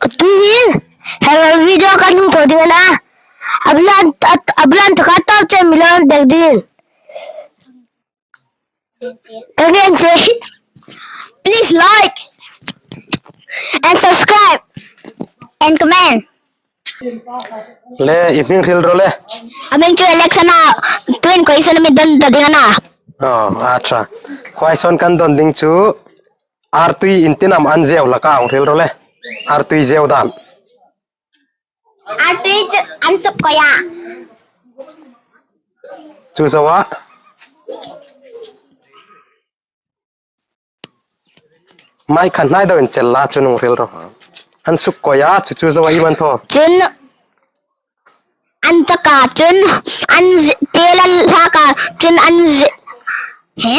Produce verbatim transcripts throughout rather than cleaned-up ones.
Tuhin, hello video kan hung thaw ding a na. A plan, a, a plan taka tau che mi lo dek ding. Ka ngen che. Please like and subscribe and comment. Le, i hming hril ro le. A hming chu Alex a na, tuhin question mi don ta ding a na. Oh, a ṭha. Question kan don ding chu, artui intinam an zeu hlak a, hung hril ro le. Artui zeu dan. Artui chu an suk koi a. Chu zo a. Mai khan hnai deuin chel la, chun hung hril ro. An suk koi a, chu chu zo a, iem an thaw? Chun an chawk a, chun an z-, tel an hlak a, chun an z-, he?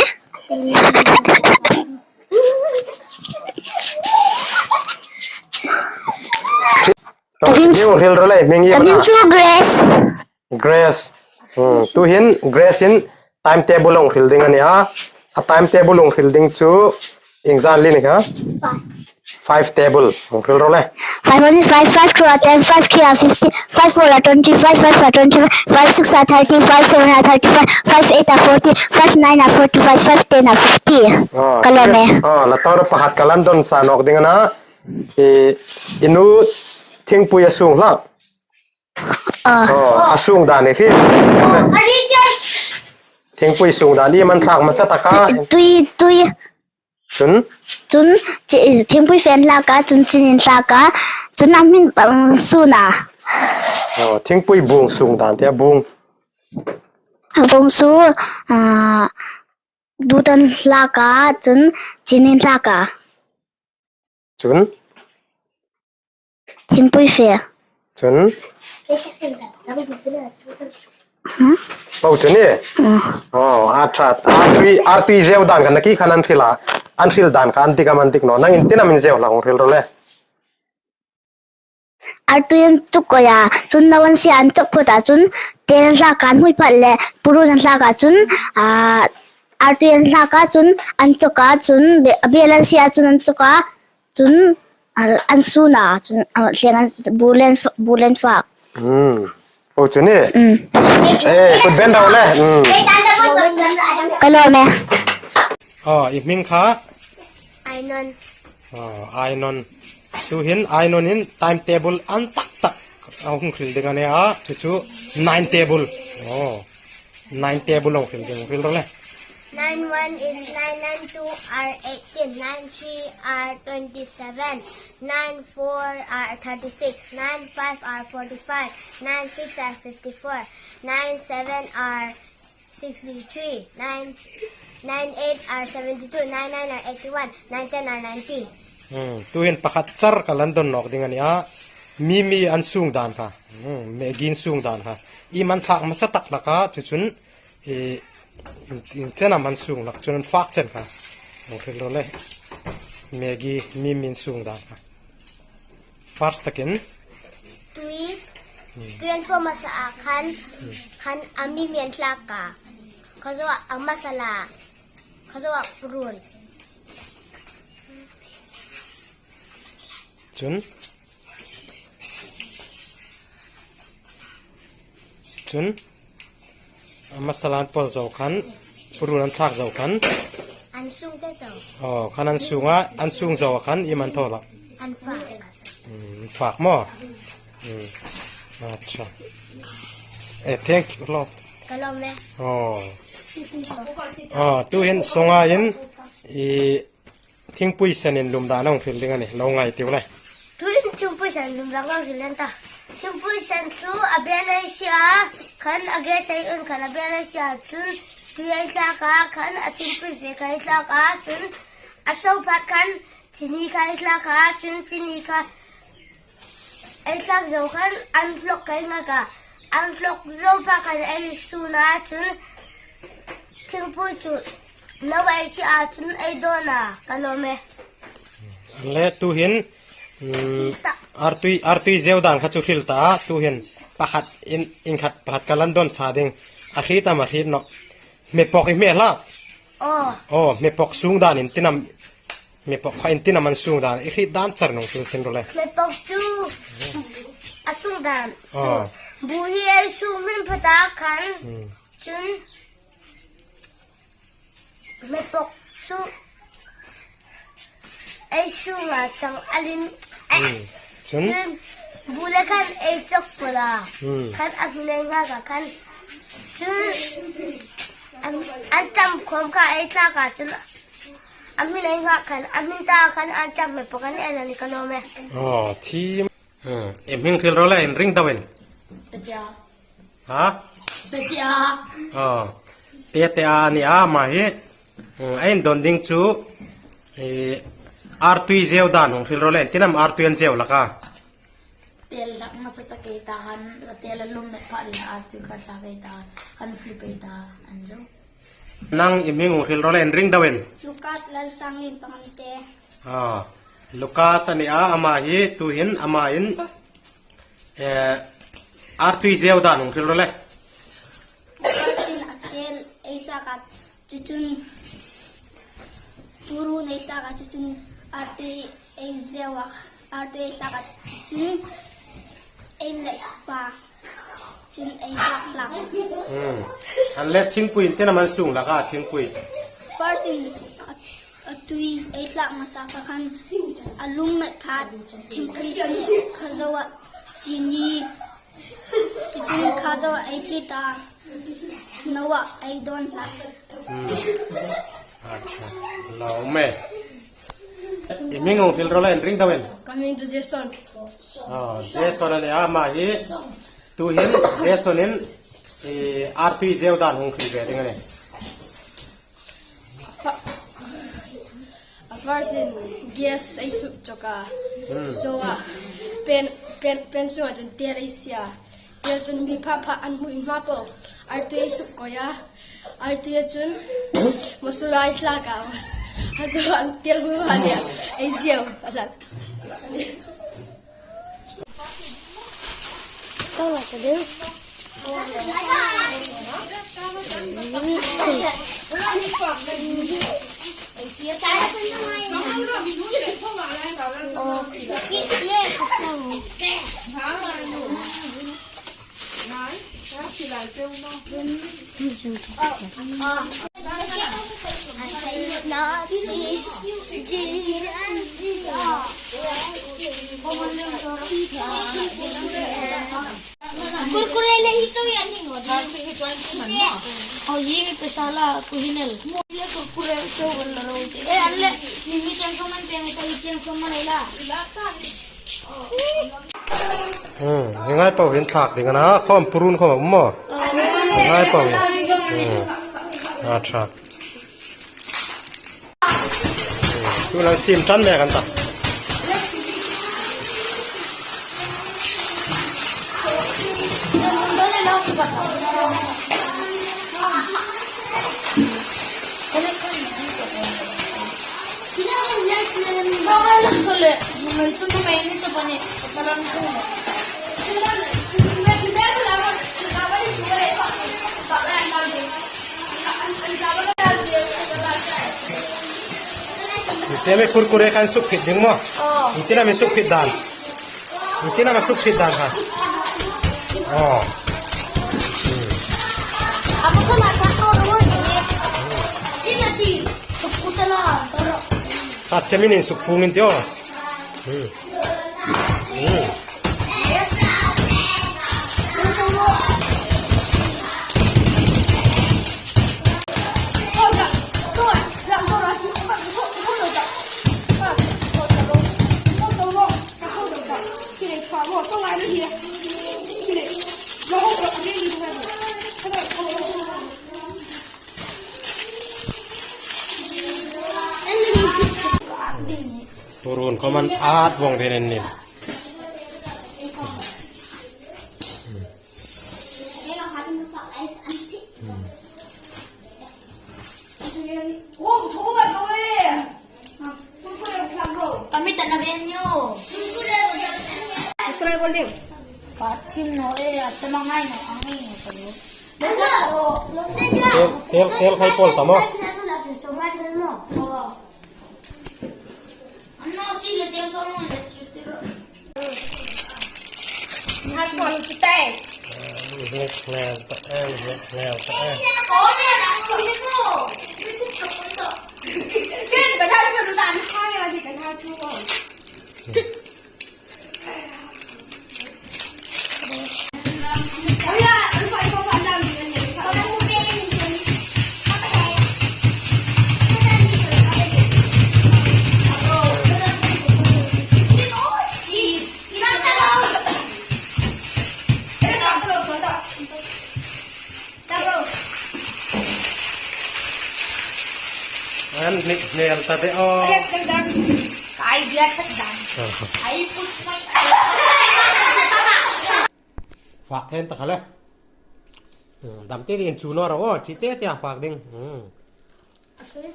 Ka hming chu, hung hril ro le, hming iem a na? Ka hming chu Grace. Grace. Hmm, tuhin Grace in timetable hung hril ding a nih a. A timetable hung hril ding chu iengzat lien a ni kha? Five table. Hung hril ro le. Five one is five, five two are ten, five three are fifteen, five four are twenty, five five are twenty-five, five six are thirty, five seven are thirty-five, five eight are forty, five nine are forty-five, five ten are fifty. Ah, ka lawm e. Ah, la tawra pakhat ka lan don sa nawk ding a na. I, i nu thingpui a sung hlak. Ah. Oh, a sung dan hi khi. Thingpui sung dan hi man thlak hmasa tak a. Tui, tui. Chun? Chun, chi-, thingpui fe an thlak a, chun chini an thlak a, chun a hmin, um, sun a. Oh, thingpui bung sung dan tia bung. A bung su, ah, dut an thlak a, chun chini an thlak a. Chun? Thingpui fe. Chun? Hmm? Bo chu ni? Hmm. Oh, a ṭha. Artui, artui zeu dan khan naki khan an hril a. An hril dan khan an dik am an dik naw. Nang intinam in zeu hlak hung hril ro le. Artui an chawk koi a, chun no an sie a, an chawk phawt a, chun tel an thlak a, an hmui phat le, purun an thlak a, chun, ah, artui an thlak a, chun an chawk a, chun be-, a bel an sie a, chun an chawk a, chun, ah, an sun a, chun, ah, thleng an s-, bul an f-, bul an fak. Hmm. Bo chu ni? Hmm. Eh, kut beng ro le. Hmm. Ka lawm e. Oh, i hming kha? Ainon. Oh, Ainon. Tuhin Ainon in timetable an tak tak a hung hril ding a nih a, chu chu nine table. Oh, nine table a hung hril ding, hril ro le. Nine one is nine, nine two are eighteen, nine three are twenty-seven, nine four are thirty-six, nine five are forty-five, nine six are fifty-four, nine seven are sixty-three, nine, nine eight are seventy-two, nine nine are eighty-one, nine ten are ninety. Hmm, tuhin pakhat char ka lan don nawk ding a nih a. Mimi an sung dan kha. Hmm, Maggie an sung dan kha. Iem an thlak hmasa tak hlak a, chu chun, eh, in, inchen am an sung hlak, chun an fak chen kha. Hung hril ro le. Maggie, Mimi an sung dan kha. First takin. Tui, hmm, tui an pump hmasa a khan, hmm, khan a Mimi an thlak a. Kha zo a masala, kha zo a purun. Chun? Chun? A masala an pump zo khan, purun an thlak zo khan. An sung te zo. Oh, khan an sung a, an sung zo khan, iem an thaw hlak? An fak. Hmm, an fak maw? Hmm. Acha. Eh, thank you, lo. Ka lawm e. Oh. Oh, tuhin Songa in, i, thingpui sen inlum dan a hung hril ding a nih, lo ngai tiu le. Tuhin thingpui sen inlum dan a hung hril ding ta. Thingpui sen chu a bel ei sie a, khan a gas ei on khan a bel ei sie a, chun tui ei thlak a, khan a thingpui fe kha ei thlak a, chun a so phat khan chini kha ei thlak a, chun chini kha ei thlak zo khan an hlawk kha ei ngak a, an hlawk zo pha khan ei sun a, chun thingpui chu no ei sie a, chun ei dawn a, ka lawm e. Le tuhin, mm, artui, artui zeu dan kha chu hril ta, tuhin pakhat in, inkhat pakhat ka lan don sa ding, a hriet am a hriet naw. Hmepawk i hme hlak. Oh. Oh, hmepawk sung dan intinam Mepok kha iengtin am an sung dan, i hriet dan char nung hril sin ro le. Mepok chu a sung dan. Ah. Bu hi ei sung hmin phata khan. Hmm. Chun mepok chu ei sunga chang a lim. Hmm. Chun? Chun bu le khan ei chawk pawla. Hmm. Khan a hmin ei nghak a khan. Chun an, an cham khawm kha ei tlak a chun a hmin ei nghak khan, a hmin ta khan an cham mepok an en a ni ka nuom e. Oh, thi. Hmm, i hming hril ro le, inring deuin. Petia. Ha? Petia. Oh. Petia a ni a, ama hi. Hmm, ei indon ding chu, eh, artui zeu dan hung hril ro le, iengtin am artui an zeu hlak a? Tel hlak hmasa tak ei ta khan, tel a lum met pha le artui khat hlak ei ta khan, an flip ei ta, an zeu. Nang i hming hung hril ro le, inring deuin. Lucas Lalsanglim Pangamte. Ah, Lucas a ni a, ama hi tuhin, ama in, eh, artui zeu dan hung hril ro le. Artuiin a tel ei hlak a, chu chun purun ei hlak a, chu chun artui ei zeu a, artui ei hlak a, chu chun ei lei pa. Chun ei hlak hlak. Hmm. An le thingpui iengtin am an sung hlak a, thingpui. First in a, a tui ei hlak hmasa kha khan a lum met pha thingpui kha zoa chini. Chu chun kha zoa ei tlit a. Noah ei don hlak. Hmm. Acha. Lo me. I hming hung hril ro le, inring deuin. Ka hming chu Jason. Oh, Jason a ni a, ama hi. Tuhin Jason in, eh, artui zeu dan hung hril ve ding a nih. A first in gas ei suk chawk a. Hmm. Zoa. Pen, pen, pen sunga chun tel ei sie a. Tel chun mi pha pha an hmu hma po. Artui ei suk koi a. Artui chun masala ei hlak a. Mas-, a zoa tel hmu a nih. Ei zeu a hlak. Kurkure le hi chau yan ni ngo di. Oh, ye mi pesa la ku hinel. Mo le kurkure chau wala ro. Eh, an le mi mi tiang ko man peng ko tiang ko man la. Hmm, hi ngai po hin thlak ding a na, khawm purun khawm a um maw? Hi ngai po hin. Hmm. A thlak. Hmm, tu lang sim tan mek an ta. Iengtin am i kurkure kha in suk phit ding maw? Oh. Iengtin am i suk phit dan? Iengtin am i suk phit dan kha? Oh. Khat semin in suk fung in tio. Hmm. Hmm. Purun khawm an at vawng ding a nih. Kami tak nak venue. Subscribe bol ding. Pathim no e, a chama ngai no, ang ngai no, kalu. Tel, tel, tel khai pol ta maw. Hna sawn chu tai. Hnek hnel ta, eh, hnek hnel ta, eh. Kan hna sawn dan hai a di kan hna sawn. An hnik hnel ta de aw. Kai dia that dan. I put my Fak then ta kha le. Hmm, dam te ding chu naw ro, chi te te a fak ding. Hmm.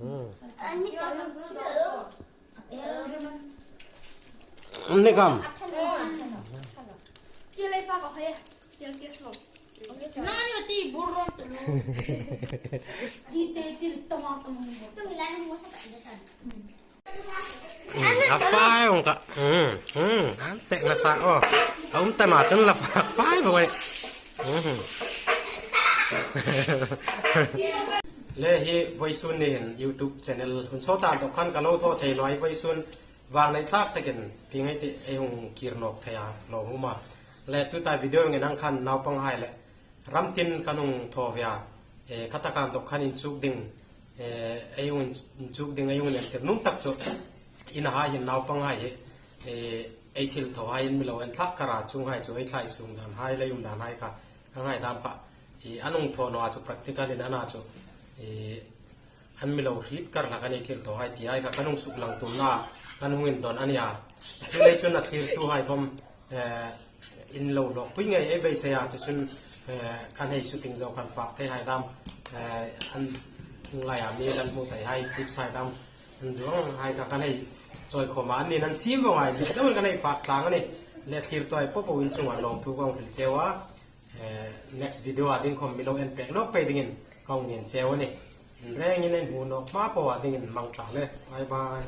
Hmm. Ni kam. Til ei fak a hoi. Til kes lo. Nang ni ti bur ron tu lo. Ti te til tama tama. Tu mi lan mo sa ta de san. Hmm, a fai ang ka. Hmm, hmm, an tek na sa, oh. A um ta na chun la fai, fai bo ni. Hmm. Le hi voisun ni hin YouTube channel hun so ta to khan ka lo thaw thei naw a, voisun vang nei thlak takin ti ngai ti ei hung kir nawk thei a lo huma. Le tuta video ngen ang khan naupang hai le ram tin kan hung thaw ve a. E, khata kan dawk khan inchuk ding, e, ei hung inchuk ding, ei hung entir nuom tak chu in a hai hin naupang hai hi, e, ei thil thaw hai in mi lo en thlak kar a, chuong hai chu ei thlai sung dan hai, lei um dan hai kha, ka ngaidam kha, e, an hung thaw naw a chu practical in ana chu, e, an mi lo hriet kar hlak a ni thil thaw hai ti hai kha kan hung suklang tum na, kan hung indawn a nia. Chu lei chun a thlirtu hai khom, eh, in lo hlawkpui ngei ei beisei a, chu chun, eh, kan hei shooting zo kan fak thei hai dam, eh, an hung lai a mi kan hmu thei hai chips hai dam, an duang hai kha kan hei chawi khawm a, an nin an siem vawng hai, dam kan hei fak tlang a ni. Le thlirtu hai po po in chunga lawmthu ka hung hril cheu a. Eh, next video a ding khom mi lo en pek nawk pei dingin ka hung ngen cheu a ni. In rengin ei hmu nawk hma po a dingin mangṭha le. Bye bye.